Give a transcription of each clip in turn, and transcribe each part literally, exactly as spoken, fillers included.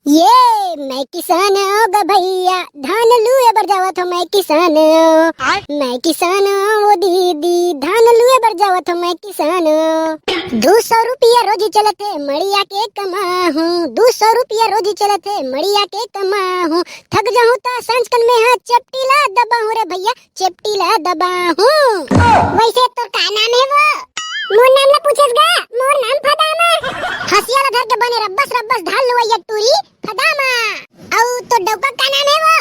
ये मैं किसान आंव गा भैया, धान लुए बर जावत हंव मैं किसान आंव। मैं किसान आंव वो दीदी, धान लुए बर जावत हंव मैं किसान आंव। दू सौ रुपया रोजी चलत हे मड़िया के कमाहूं, दू सौ रुपया रोजी चलत हे मड़िया के कमाहूं। थक जाहूं त सांझ कन में हा चेपटी ला दबाहूं रे भैया, चेपटी ला दबाहूं। वइसे तोर का नाम हे वो? मोर नाम ला पूछेस गा, मोर नाम फदामा। हंसिया ला धर के बने रब्बस रब्बस धान लुवइया टूरी फदामा। अउ तोर डउका का नाम हे वो?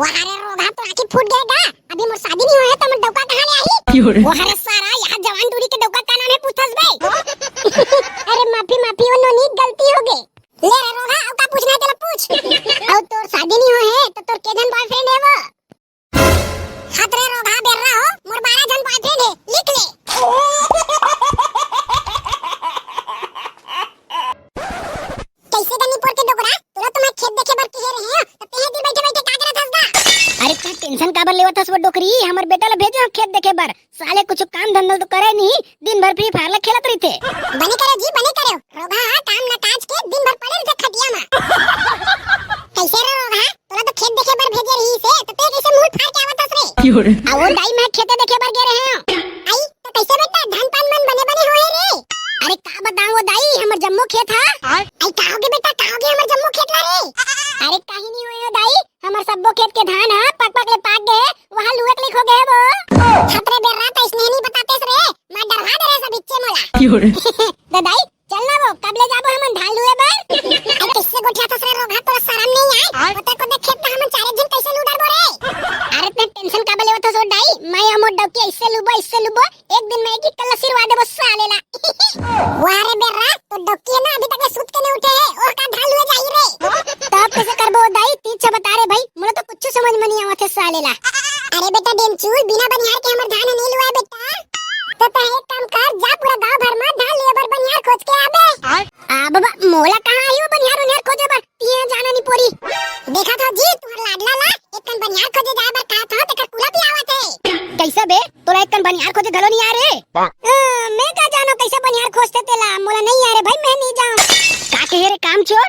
वाह रे रोगहा, तोर आंखी फूट गे गा। अभी मोर शादी नइ होय हे त मोर डउका कहां ले आही? वाह रे सारा, इहां जवान टूरी के डउका का नाम हे पूछथस बे? अरे माफी माफी, वो नोनी गलती होगे। ले रे रोगहा, अउ का पूछना हे तेला पूछ। अउ तोर शादी नइ होय हे त तोर के झन boyfriend हे वो? हत रे रोगहा बेर्रा हो, मोर बारह झन boyfriend हे, लिख ले। कइसे गनी पोर के डोकरा, तोला तो मैं खेत देखे बर कहे रहेंव, त तेंह दिन बइठे बइठे का करत हस गा? अरे तैं tension काबर लेवत हस वो डोकरी, हमर बेटा ला भेजे हंव खेत देखे बर। साले कुछु काम धंधा तो करे नहीं, दिन भर Free Fire ला खेलत रहिथे। बने करे जी, बने करे। रोगहा हा काम ना काज के दिन भर पड़े रहिथे खटिया मा। कइसे रे रोगहा, तोला तो खेत देखे बर भेजे रहिस हे, त तेंह कइसे मुंह फार के आवत हस रे? अउ वो दाई, मैं खेते देखे बर गे रहेंव। आई, त कइसे बेटा, धान पान मन बने बने होय हे रे? अरे का बतावंव वो दाई, हमर जम्मो खेत हा। आई का होगे बेटा, का होगे हमर जम्मो खेत ला रे? अरे काहीं नइ होय वो दाई, हमर सब्बो खेत के धान हा पक पक ले पाक गे हे, वहां लुए के लइक होगे हे वो। हत रे बेर्रा, त अइसने नइ बतातेस रे, मैं डरवा दे रहेंव सब इच्चे मोला। त दाई, चल ना वो, कब ले जाबो हमन धान लुए बर? अरे कइसे गोठियाथस रे रोगहा, तोला सरम नइ आय? ओतका कोन खेत ला हमन चारे झन कइसे लू डरबो रे? अरे तैं tension काबर लेवत हस वो दाई, मैं अउ मोर डौकी अइसे लुबो, अइसे लुबो, एक दिन में एक ही कल्ला सिरवा देबो साले ला। वाह रे बेर्रा, तोर डौकी हे ना, अभी तक ले सुत के नइ उठे हे, ओह का धान लुए जाही रे? तब कइसे करबो वो दाई, तैं ही बता रे भाई, मोला तो कुछु समझ में नइ आवत हे साले ला। अरे बेटा डेमचुल, बिना बनिहार के हमर धान नइ लुवाय बेटा। त तैं एक काम कर, जा पूरा गांव भर म धान लुए बर बनिहार खोज के आबे। आ बाबा, मोला कहां आही वो बनिहार उनिहार खोजे बर, तैं जाना नइ पोरी। देखत हव जी, तुंहर लाडला ला एक कन बनिहार खोजे जाय बर कहत हंव, तेकर कुला पियावत हे। कइसे बे, तोला एक कन बनिहार खोजे घलो नइ आय रे? अ, मैं का जानंव कइसे बनिहार खोजथे तेला, मोला नइ आय रे भाई, मैं नइ जांव। का कहे रे कामचोर?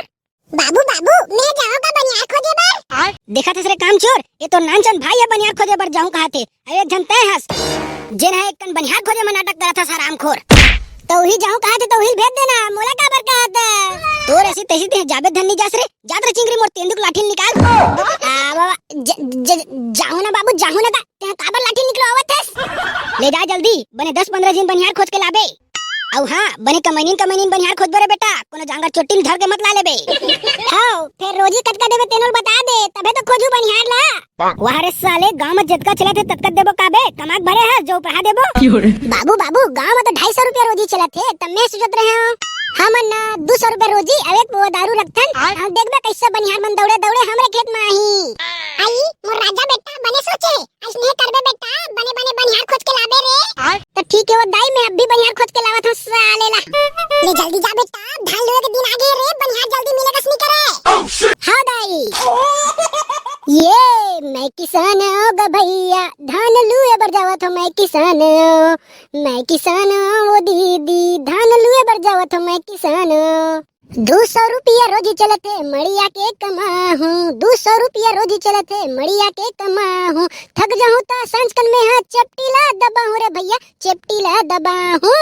बाबू, बाबू, मैं जांव का बनिहार खोजे बर? देखत हस रे कामचोर, ये तोर नानचन भाई ह बनिहार खोजे बर जाहूं कहत हे। अउ एक झन तैं हस, जेन ह एक कन बनिहार खोजे म नाटक करत हस, हरामखोर। त उही जाहूं कहत हे, त उही भेज देना, मोला काबर कहत हस? तोर अइसी तइसी तैं जाबे धन नइ जास रे, जा त रे चिंगरी मोर तेंदू के लाठी ल निकाल। आ बाबा, ज-, ज-, जाहूं ना बाबू, जाहूं ना का, तैं काबर लाठी निकलवावत हस? ले जा जल्दी, बने दस पंद्रह झिन बनिहार खोज के लाबे। अउ हां, बने कमइनिन कमइनिन बनिहार खोजबे रे बेटा, कोनो जांगर चोट्टी ल धर के मत ला लेबे। हव, फेर रोजी कतका देबे तेनो ल बता दे, तभे तो खोजहूं बनिहार ला। वाह रे साले, गांव म जतका चलत हे ततका देबो काबे, कमा के भरे हस जो उपरहा देबो। बाबू, बाबू, गांव म तो ढाई सौ रुपया रोजी चलत हे, त मैं सोचत रहेंव, हमन ना दू सौ रुपया रोजी अउ एक पौवा दारू रखथन, अउ देखबे कइसे बनिहार मन दउड़े दउड़े हमरे खेत म आही। आई, मोर राजा बेटा, बने सोचे, अइसने करबे बेटा, बने बने बनिहार खोज के लाबे रे। त ठीक हे वो दाई, मैं अभी बनिहार खोज के लावत हंव साले ला। ले जल्दी जा बेटा, धान लुए के दिन आगे रे, बनिहार जल्दी मिले कस नइ करे। हां दाई। ये मैं किसान आंव गा भैया, धान लुए बर जावत हंव मैं किसान आंव। मैं किसान आंव वो दीदी, धान लुए बर जावत हंव मैं किसान आंव। दू सौ रुपया रोजी चलत हे मड़िया के कमाहूं, दू सौ रुपया रोजी चलत हे मड़िया के कमाहूं। थक जाहूं त सांझ कन में हा चेपटी ला दबाहूं रे भैया, चेपटी ला दबाहूं।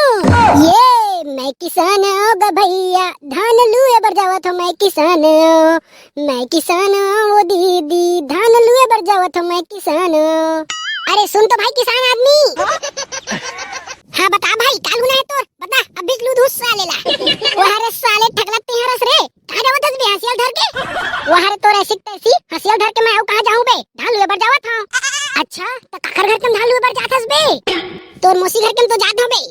ये मैं किसान आंव गा भैया, धान लुए बर जावत हंव मैं किसान आंव। मैं किसान आंव वो दीदी, धान लुए बर जावत हंव मैं किसान आंव। अरे सुन तो भाई किसान आदमी। हां बता भाई, का लूना हे तोर? बता, अभी लू दूं साले ला। वाह रे साले, ठगला तैं हरस रे। कहां जावत हस बे हंसिया ल धर के? वाह रे तोर अइसी तइसी, हंसिया ल धर के मैं अउ कहां जाहूं बे? धान लुए बर जावत हंव। अच्छा, त काकर घर के म धान लुए बर जात हस बे? तोर मौसी घर के म तो जात हंव बे।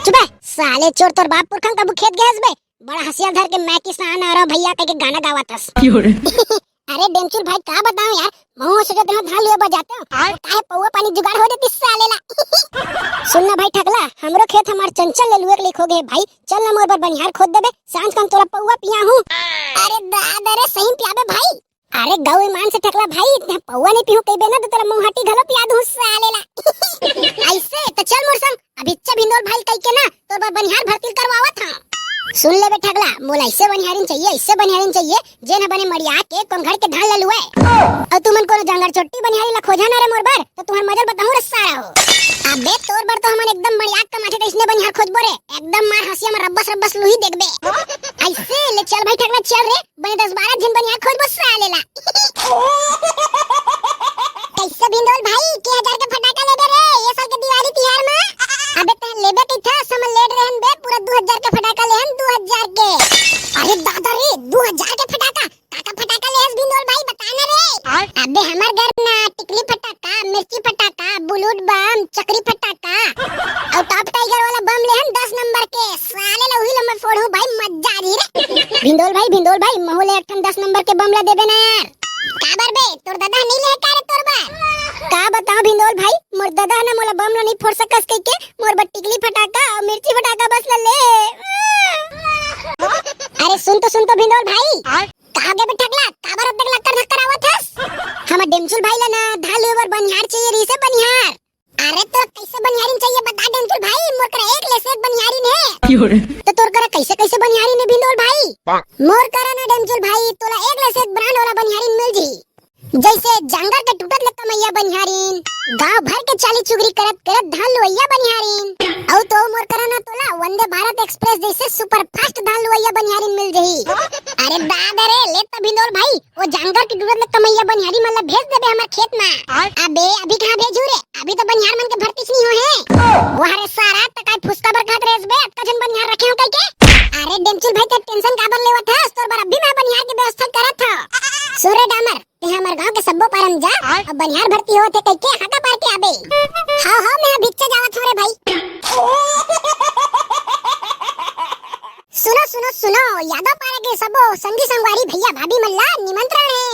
चुप बे, साले चोर, तोर बाप पुरखा कभू खेत गे हस बे? बड़ा हंसिया ल धर के मैं किसान आंव रे भैया कहिके गाना गावत हस। अरे डेमचुल भाई, का बतावंव यार, महूं सोचत रहेंव धान लुए बर जातेंव, काहे पौवा पानी जुगाड़ हो जातिस साले ला। सुन ना भाई ठगला, हमरो खेत हमर चंचल ले लुए के लइक होगे हे भाई, चल ना मोर बर बनिहार खोज देबे, सांझ कन तोला पौवा पियाहूं। अरे दादा रे, सही म पियाबे भाई। अरे गऊ ईमान से ठगला भाई, तैं पौवा नइ पीहूं कहिबे ना त तोला मऊहाटी घलो पिया दूं साले ला। अइसे त चल मोर संग, अभी इच्चा भिंदोल भाई कहिके ना तोर बर बनिहार भरती ल करवावत हंव। सुन ले बे ठगला, मोला ऐसे बनिहारिन चाहिए, ऐसे बनिहारिन चाहिए, जेन ह बने मड़िया के कोंघड़ के धान ल लुए। अउ तुमन कोनो जांगर चोट्टी बनिहारी ला खोजा ना रे मोर बर, त तुहर मजल बताहूं रे सारा हो। अबे तोर बर तो हमन एकदम मड़िया के माथे तइसने बनिहार खोजबो रे, एकदम मार हंसिया में रब्बस रब्बस लुही देखबे। ऐसे ले चल भाई ठगला चल रे, बने दस बारह झन बनिहार खोजबो साले ला। कैसे भिंदोल भाई, के हजार के फटाका लेबे रे ये साल के दिवाली तिहार में? अबे तैं लेबे कइथस, हमन लेट रहन बे, पूरा दू हजार के फटाका लेहन, दू हजार के। अरे दादा रे, दू हजार के फटाका? का का फटाका लेहस भिंदोल भाई, बता ना रे। अबे हमर घर ना टिकली फटाका, मिर्ची फटाका, बुलेट बम, चकरी फटाका, अउ टॉप टाइगर वाला बम लेहन दस नंबर के, साले ला उही ला मैं फोड़हूं भाई, मजा आ रही रे। भिंदोल भाई, भिंदोल भाई, महू ला एक ठन दस नंबर के बम ला देबे ना यार। काबर बे, तोर ददा नइ ले का रे तोर बर? का बताओ भिंदोल भाई, मोर ददा ह ना मोला बम ला नइ फोड़ सकस कहिके मोर बर टिकली फटाका अउ मिर्ची फटाका बस ला ले। अरे सुन तो, सुन तो भिंदोल भाई। का हो गे बे ठगला, काबर अतेक लक्कर धक्कर आवत हस? हमर डेमचुल भाई ला ना धान लुए बर बनिहार चाहिए रहिसे, बनिहार। अरे तोला कैसे बनिहारिन चाहिए बता डेमचुल भाई, मोर करा एक ले से एक बनिहारिन हे। तो तोर करा कैसे कैसे बनिहारिन हे भिंदोल भाई? मोर करा ना डेमचुल भाई, तोला एक ले से एक ब्रांड वाला बनिहारिन मिल जही। जैसे जांगर के टूटत ले कमैया बनिहारिन, गांव भर के चाली चुगरी करत करत धान लुवैया बनिहारिन। अउ तो मोर करा ना तोला वंदे भारत एक्सप्रेस जैसे सुपर फास्ट धान लुवैया बनिहारिन मिल जही। अरे दादा रे, ले तो भिंदोल भाई, वो जांगर के टूटत ले कमैया बनिहारी मन ला भेज देबे हमर खेत मा। अबे अभी कहाँ भेजू रे, अभी तो बनिहार मन के भर्ती नहीं हो हे। वो हरे सारा त काय फुसका बर खात रेस बे, अतका झन बनिहार रखे हो कहिके? अरे डेमचुल भाई, ते टेंशन काबर लेवत हस? तोर बर अभी मैं बनिहार के व्यवस्था करत हव। सुन रे डामर, ते हमर गांव के सब्बो पारम जा, अब बनिहार भर्ती होत हे कहिके हाका पार के आबे। हाव हाव, मैं भिच्चे जावत हव रे भाई। सुनो सुनो सुनो, यादव पारा के सबो संगी संगवारी भैया भाभी मन ला निमंत्रण हे।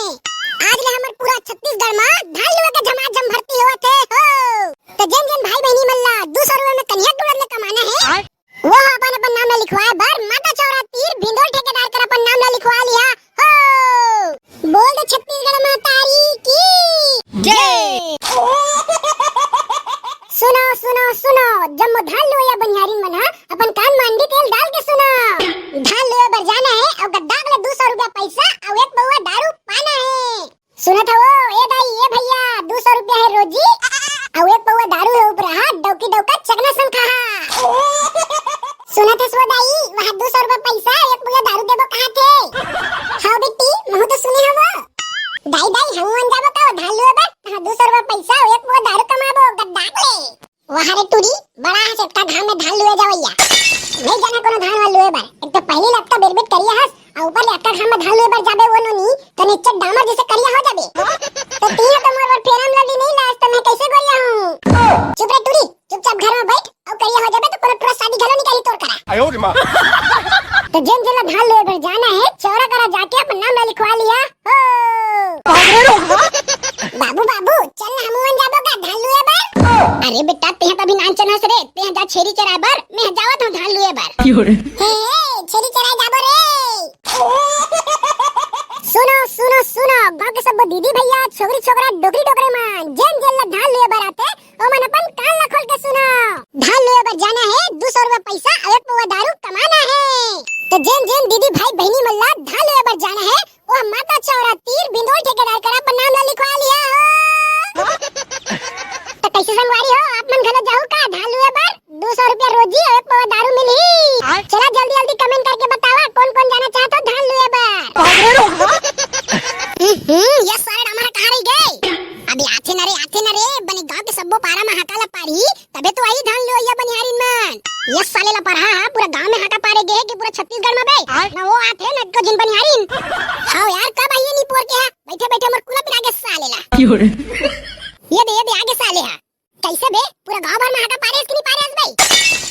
आज ले हमर पूरा छत्तीसगढ़ मा धान लुए के झमाझम भर्ती होवत हे हो। त जेन जेन भाई बहिनी मन ला दू सौ रुपया में कनिहा टूरत ले कमाना हे, वो ह अपन अपन नाम ला लिखवाए बर माता चौरा तीर भिंदोल ठेकेदार कर अपन नाम ला लिखवा लिहा हो। बोल दे छत्तीसगढ़ महतारी की जय। सुनो सुनो सुनो, जम्मो धान लुवैया बनिहारिन मन ह अपन कान म अंडी तेल डाल के सुनो। धान लुवे बर जाना हे अउ गद्दाक ले दू सौ रुपया पैसा अउ एक पौवा दारू पाना हे। सुनत हवो ए दाई ए भैया, दू सौ रुपया हे रोजी अउ एक पौवा दारू हे उपरा हा, डौकी डौका चकना संग खाहा। सुनत हस वो दाई, वहाँ दू सौ रुपया पैसा एक पौवा दारू देबो कहा थे। हाँ बेटी, महू तो सुने हवो। दाई दाई, हम मन जाबो का धान लुवे बर? हाँ, दू सौ रुपया पैसा एक पौवा दारू कमाबो गद्दाक ले। वाह रे टूरी, बड़ा हस एतका घाम में धान लुए जावैया। नहीं जाना कोनो धान वान लुए बर। एक तो पहली लतका बिरबिट करिया हस, अउ ऊपर ले अतका घाम में धान लुए बर जाबे वो नोनी, तो निच्चट डामर जैसे करिया हो जाबे। तो तिहा तो मोर बर फेरम लवली नहीं लास, तो मैं कैसे गोरिया हूँ? चुप रे टूरी, चुपचाप घर में बैठ, अउ करिया हो जाबे तो कोनो टुरा शादी घलो नहीं करी तोर करा। आयो रे माँ। तो जेन जेन ला धान लुए बर जाना हे, चौरा करा जाके अपन नाम ला लिखवा लिहा। हो। बाबू, बाबू, चल ना, हमू मन जाबो का धान लुए बर? अरे बेटा, तेहा त अभी नानचन हस रे, तेहा जा छेरी चराए बर, मैं जावत हूँ धान लुए बर। हे, हे, छेरी चराए जाबो रे। सुनो, सुनो, सुनो, गाँव के सब्बो दीदी भैया, छोकरी छोकरा, डोकरी डोकरे मन, जेन जेन ला धान लुए बर आथे, ओमन अपन कान ला खोल के सुनो। धान लुए बर जाना हे, दू सौ रुपया पैसा अउ एक पौवा दारू कमाना हे। तो जेन जेन दीदी भाई बहिनी मन ला धान लुए बर जाना हे, वो माता चौरा तीर भिंदोल ठेकेदार करा अपन नाम ला लिखवा लिहा हो। तो कैसे संगवारी हो, आप मन घलो जाहू का धान लुए बर? दू सौ रुपया रोजी अउ एक पौवा दारू मिलही। चला जल्दी जल्दी comment करके बतावा कौन कौन जाना चाहत हो धान लुए बर। हम्म, ये सारे डामर कहाँ रही गए? अभी आथे न रे, आथे न रे, बने गांव के सब्बो पारा में हाका ला पारही, तभे तो आही धान लुवइया बनिहारिन मन। ये साले ला परहा हा पूरा गांव में हाका पारे गे हे कि पूरा छत्तीसगढ़ में बे। ना वो आथे, ना एको झिन बनिहारिन। हाव यार, कब आही ये निपोर के हा? बैठे बैठे मोर कुला पिरा गे साले ला। ये दे, ये दे, आगे साले हा। कैसे बे? पूरा गांव भर में हाका पारे हस कि नहीं पारे हस बे?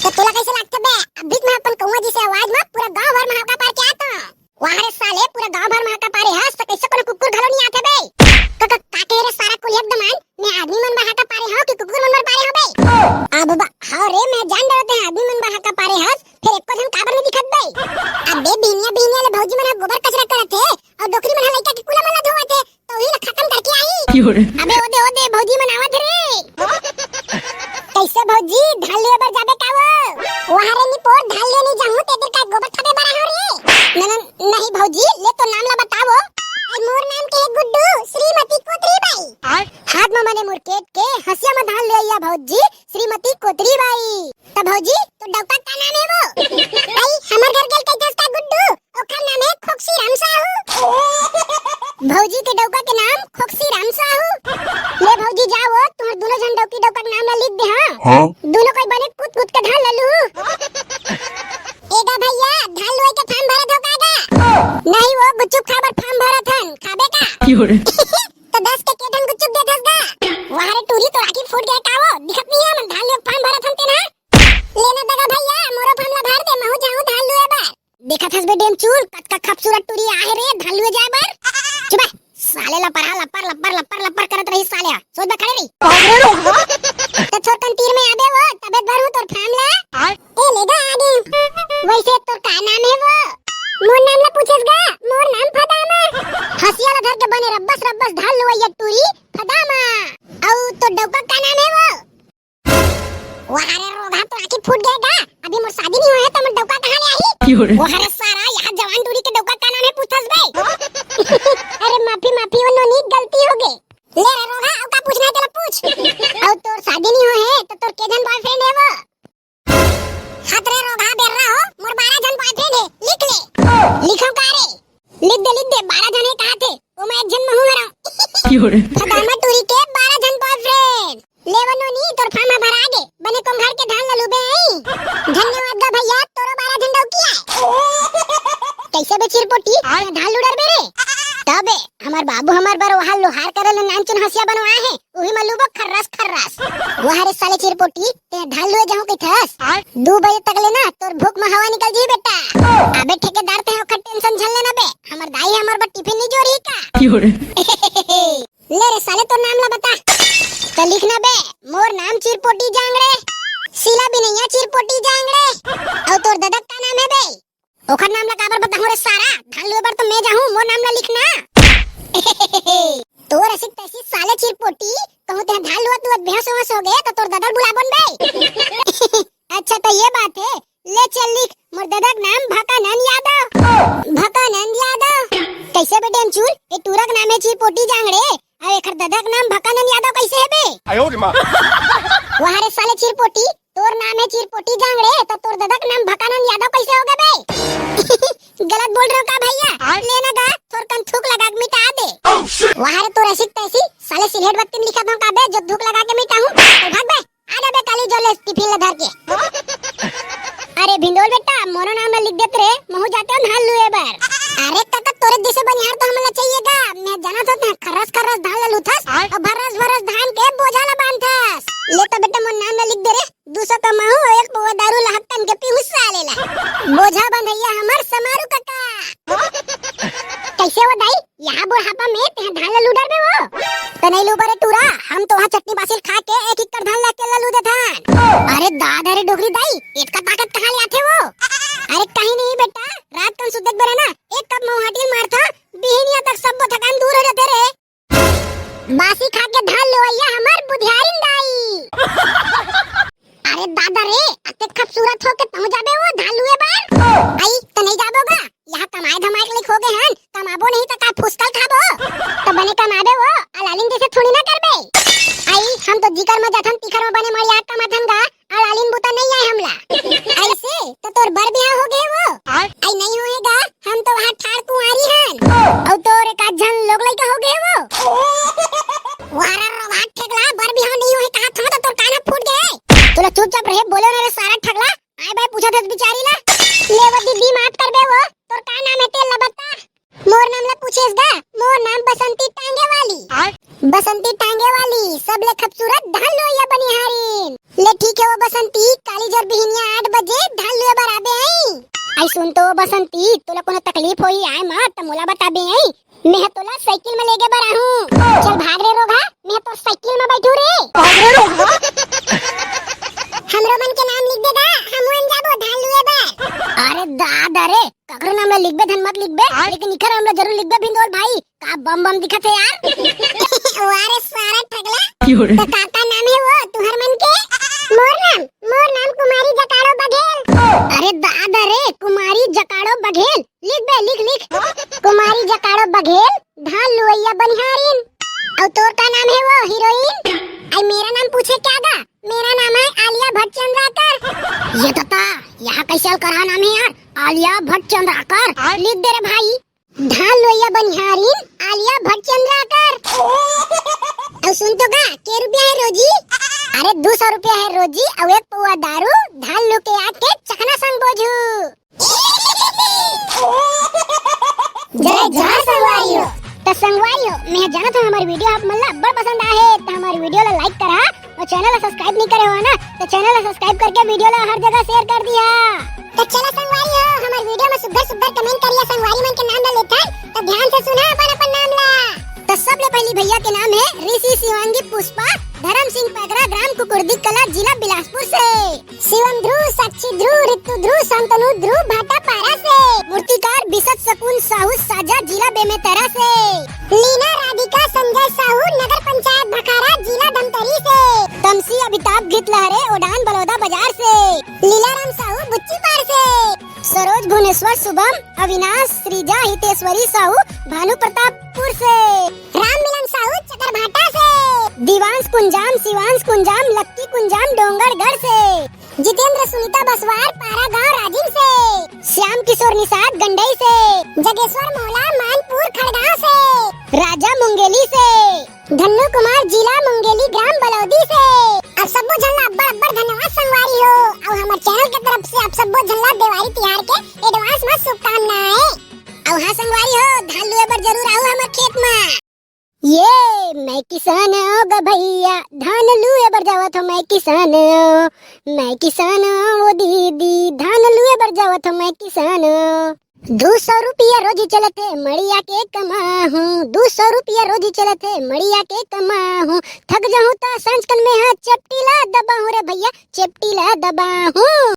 तो तोला कैसे लागथे बे? अभी मैं अपन कौआ जैसे आवाज में पूरा गांव भर में हाका पार के आत हूँ। वाह रे साले, पूरा गांव भर में हाका पारे हस, तो कैसे कोनो कुकुर घलो नहीं आथे बे? का, का, का कहे रे सारा कुल एकदम आन? मैं आदमी मन बर हाका पारे हूँ कि कुकुर मन बर पारे हूँ बे? आ बाबा, हाँ रे, मैं जान डरत हे आदमी मन बर हाका पारे हस, फिर एको झन काबर नहीं दिखत बे? अबे बिहनिया बिहनिया ले भौजी मन ह गोबर कचरा करत हे, अउ डोकरी मन ह लइका के कुला मन ला धोवत हे, तो उही ला खत्म करके आही। अबे ओदे ओदे भौजी मन आवत हे रे। कैसे भौजी, धान लुए बर जाबे का वो? वाह रे निपोर, धान लुए नहीं जाहूँ, ते दे का गोबर थापे बर? ए भौजी, ले तो नाम ला बतावो। ए, मोर नाम के हे गुड्डू, श्रीमती कोतरी बाई। हाथ म बने मुरकेट के, हँसिया म धान लुवइया भौजी, श्रीमती कोतरी बाई। त भौजी, तो डौका का नाम हे वो? आई, हमर घर गेल कहिथस का गुड्डू, ओखर नाम हे खोक्सी राम साहू। भौजी के डौका के नाम खोक्सी राम साहू। ले भौजी, जावो, तुँहर दूनों झन डौकी डौका के नाम ला लिख दे, हाँ? हाँ। दूनों कोई बने कूद कूद के धान ला लू। ए गा भैया, धान लुवई के फार्म भरत हो का गा? नहीं वो, गुपचुप खाए बर फार्म भरत हन, खाबे का? क्यों रे? त दस के के ठन गुपचुप देथस गा? वाह रे टूरी, तोर आँखी फूट गे का वो? दिखत नहीं हे हमन धान लुवई के फार्म भरत हन तेन हा? ले ना दगा भैया, मोरो फार्म ला भर दे, महूँ जाहूँ धान लुवे बर। देखत हस बे डेमचूर, कतका खूबसूरत टूरी आहे रे धान लुवे जाए बर। चुप हे, साले लपरहा लपर लपर लपर लपर करत रही साले हा। सोच बे खड़े रही। त छोटकन तीर में आबे वो, तबे त भरहूँ तोर फार्म ला। ए ले गा आगे। वैसे तोर का नाम हे वो? मोर नाम ला पूछेस गा? मोर नाम फदामा। हँसिया ला धर के बने रब्बस रब्बस धान लुवइया टूरी फदामा। अउ तोर डौका का नाम हे वो? वाह रे रोगहा, तोर आँखी फूट गे गा? अभी मोर शादी नहीं होए हे त मोर डौका कहाँ ले आही? क्यों रे? वाह रे सारा, यहाँ जवान टूरी के डौका का नाम हे पूछथस बे? अरे माफी माफी, वो नोनी गलती हो गे। ले रे रोगहा, अउ का पूछना हे तेला पूछ। अउ तोर शादी नहीं होए हे त तोर के झन बॉयफ्रेंड हे वो? हत रे रोगहा बेर्रा हो, मोर बारह झन बॉयफ्रेंड हे, लिख ले। लिखव का रे? लिख दे, लिख दे, बारह झन हे कहाथे, ओमा एक झन महूँ हरँव। क्यों रे? फदामा टूरी के बारह झन बॉयफ्रेंड। ले वो नोनी, तोर फार्म ह भरा गे, बने कोंघाड़ के धान ला लुबे अई। धन्यवाद गा भैया, तोरो बारह झन डौकी आय। कइसे बे चिरपोटी, धान लुडर बे रे? तबे हमर बाबू हमर बर ओहा लोहार करे ले नानचुन हँसिया बनवाए हे, उही म लुबो खर्रस खर्रस। वाह रे साले चिरपोटी, तें धान लुए जाहूँ कहिथस? दू बजे तक ले ना तोर भूख म हवा निकल जही बेटा। अबे ठेकेदार, तें ओखर टेंशन झन लेना बे, हमर दाई हमर बर टिफिन नइ जोरही का? क्यों रे? ले रे साले, तोर नाम ला बता। त लिख ना बे, मोर नाम चिरपोटी जांगड़े, सिला बिनैया चिरपोटी जांगड़े। अउ तोर ददा के का नाम हे बे? ओखर नाम ला काबर बताहूँ रे सारा, धान लुए बर तो मैं जाहूँ, मोर नाम ला लिख ना। तोर असिक तैसी साले चिरपोटी, कहूँ तें धान लुवत लुवत बेहोश वेहोश हो गे त तोर ददा ल बुलाबोन बे। अच्छा त ये बात हे, ले चल लिख, मोर ददा के नाम भकानंद यादव। भकानंद यादव। कइसे बे डेमचूल, ए टूरा के नाम हे चिरपोटी जांगड़े, अउ एखर ददा के नाम भकानंद यादव कइसे हे बे? वाह रे साले चिरपोटी, तोर नाम हे चिरपोटी जांगड़े, त तोर ददा के नाम भकानंद यादव कइसे हो गे बे? गलत बोल रहे हो का भैया? ले ना गा, थोरकन थूक लगा के मिटा दे। वाह रे तोर असिक तैसी, साले सिलहेट बत्ती म लिखत हँव का बे, जो थूक लगा के मिटाहूँ? चल भाग बे। आ जा बे काली जो ले टिफिन ला धर के। अरे भिंदोल बेटा, मोरो नाम ला लिख देत रे, महूँ जातेंव धान लुए बर। अरे काका, तोरे जइसे बनिहार तो हमन ला चाहिए गा। मैं जानत हँव तें खर्रस खर्रस धान ला लुथस अउ भर्रस भर्रस धान के बोझा ला बांधथस। ले त बेटा मोर नाम ला लिख दे रे, दू सौ कमाहूँ अउ एक पौवा दारू ला हक्कन के पीहूँ साले ला। बोझा बंधइया हमर समारू काका। कइसे वो दाई? यहाँ बुढ़ापा में तें धान ला लू डरबे वो? त नइ लूबो रे टूरा, हम तो वहाँ चटनी बासी ल खा के एक एकड़ धान ला अकेल्ला लू देथन। अरे दादा रे डोकरी दाई, एतका ताकत कहाँ ले आथे वो? अरे कहीं नहीं बेटा, रात कन सुते के बेरा ना एक कप महुआटी ल मारथँव, बिहिनिया तक सब्बो थकान दूर हो जाथे रे। बासी खा के धान लुवइया हमर बुधियारिन दाई। अरे दादा रे, अतेक खूबसूरत हो के तहूँ जाबे वो धान लुए बर? आई, त नइ जाबो गा? यहाँ कमाए धमाए के लइक हो गे हन, कमाबो नहीं त का फुसकल खाबो? त बने कमाबे वो, अलालिन जइसे थोड़ी ना करबे। आई, हम तो जिकर म जाथन तिखर म बने मड़िया कमाथन गा, अलालिन बुता नइ आय हमला। अइसे त तोर बर बिहाव हो गे वो? आई नइ होए गा, हम तो वहाँ ठाड़ कुंवारी हन। अउ तोर एक आध झन लोग लइका हो गे वो? वाह रे रोगहा ठेकला, बर बिहाव नइ होए कहाथँव त तोर कान ह फूट गे। तोला चुपचाप रहे, बोले ना रे सारा ठगला। आय बाय पूछत हस बिचारी ला। ले वो दीदी, माफ करबे वो, तोर का नाम हे तेला बता। मोर नाम ला पूछेस गा, मोर नाम बसंती टांगे वाली। बसंती टांगे वाली, सबले खूबसूरत धान लुवइया बनिहारिन। ले ठीक हे वो बसंती, काली जर बिहिनिया आठ बजे धान लुए बर आबे हई। आई सुन तो वो बसंती, तोला कोनो तकलीफ होही आए म त मोला बताबे हई। मैं ह तोला साइकिल म लेगे बर आहूँ। चल भाग रे रोगहा, मैं ह तोर साइकिल म बैठूँ रे। भाग रे रोगहा। हमरो मन के नाम लिख दे गा, हमू अन जाबो धान लुए बर। अरे दादा रे, ककरो नाम ला लिखबे धन मत लिखबे, लेकिन इखर नाम ला जरूर लिखबे भिंदोल भाई। का बम बम दिखत हे यार। वाह रे सारा ठगला। त का का नाम हे वो तुँहर मन के? मोर नाम, मोर नाम कुमारी जकाड़ो बघेल। अरे दादा रे, कुमारी जकाड़ो बघेल। लिख बे, लिख, लिख। कुमारी जकाड़ो बघेल, धान लुवैया बनिहारिन। अउ तोर का नाम हे वो हीरोइन? आई मेरा नाम पूछे क्या गा? मेरा नाम है आलिया भट्ट चंद्राकर। ये दत्ता, यहाँ कैसे अलकरहा नाम है यार, आलिया भट्ट चंद्राकर। लिख दे रे भाई, धान लुवैया बनिहारिन आलिया भट्ट चंद्राकर। अउ सुन तो गा, के रुपया है रोजी? अरे दू सौ रुपया है रोजी, अउ एक पौवा दारू, धान लू के आके चखना संग बोझू। जय जोहार संगवारी हो। त संगवारी हो, मैं जानत हूँ हमारी वीडियो आप मन ला अब्बड़ पसंद आए हे, त हमारी वीडियो ला लाइक करा अउ चैनल ला सब्सक्राइब नहीं करे हो ना, त चैनल ला सब्सक्राइब करके वीडियो ला हर जगह शेयर कर दिया। त चला संगवारी हो, हमारी वीडियो में सुग्घर सुग्घर कमेंट करिया, संगवारी मन के नाम ला लेथन, त ध्यान से सुना अपन अपन नाम ला। त सबले पहली भैया के नाम है ऋषि शिवांगी पुष्पा, धर्म सिंह पैगरा, ग्राम कुकुरदी कला, जिला बिलासपुर से। शिवम ध्रुव, साक्षी ध्रुव, ऋतु ध्रुव, शांतनु ध्रुव, भाटापारा से। मूर्तिकार बिसत सकुन साहू, साजा, जिला बेमेतरा से। लीना राधिका संजय साहू, नगर पंचायत भखारा, जिला धमतरी से। तमसी अमिताभ घित लहरे, ओडान बलौदा बाजार से। लीलाराम साहू, बुच्ची पार से। सरोज भुवनेश्वर शुभम, अविनाश, श्रीजा, हितेश्वरी साहू, भानु प्रतापपुर से। राम मिलन साहू, चकरभाटा से। दिवांश कुंजाम, शिवांश कुंजाम, लक्की कुंजाम, डोंगरगढ़ से। जितेंद्र सुनीता बसवार, पारा गांव राजिम से। श्याम किशोर निषाद गंडई से। जगेश्वर मोला, मानपुर खड़गांव से। राजा मुंगेली से। धन्नू कुमार, जिला मुंगेली, ग्राम बलौदी से। अब सब्बो झन ला अब्बड़ अब्बड़ धन्यवाद संगवारी हो, अउ हमर चैनल के तरफ से आप सब्बो झन ला देवारी तिहार के एडवांस में शुभकामनाएं। अउ हाँ संगवारी हो, धान लुए बर जरूर आऊ हमर खेत में। ये मैं किसान ओ ग भैया, धान लुए बर जावत हो मैं किसान ओ, मैं किसान ओ दीदी, धान लुए बर जावत हो मैं किसान ओ। दू सौ रुपया रोजी चलत हे मड़िया के कमाहूँ, दू सौ रुपया रोजी चलत हे मड़िया के कमाहूँ। थक जाहूँ त सांझ कन में हा चेपटी ला दबाहूँ रे भैया, चेपटी ला दबाहूँ।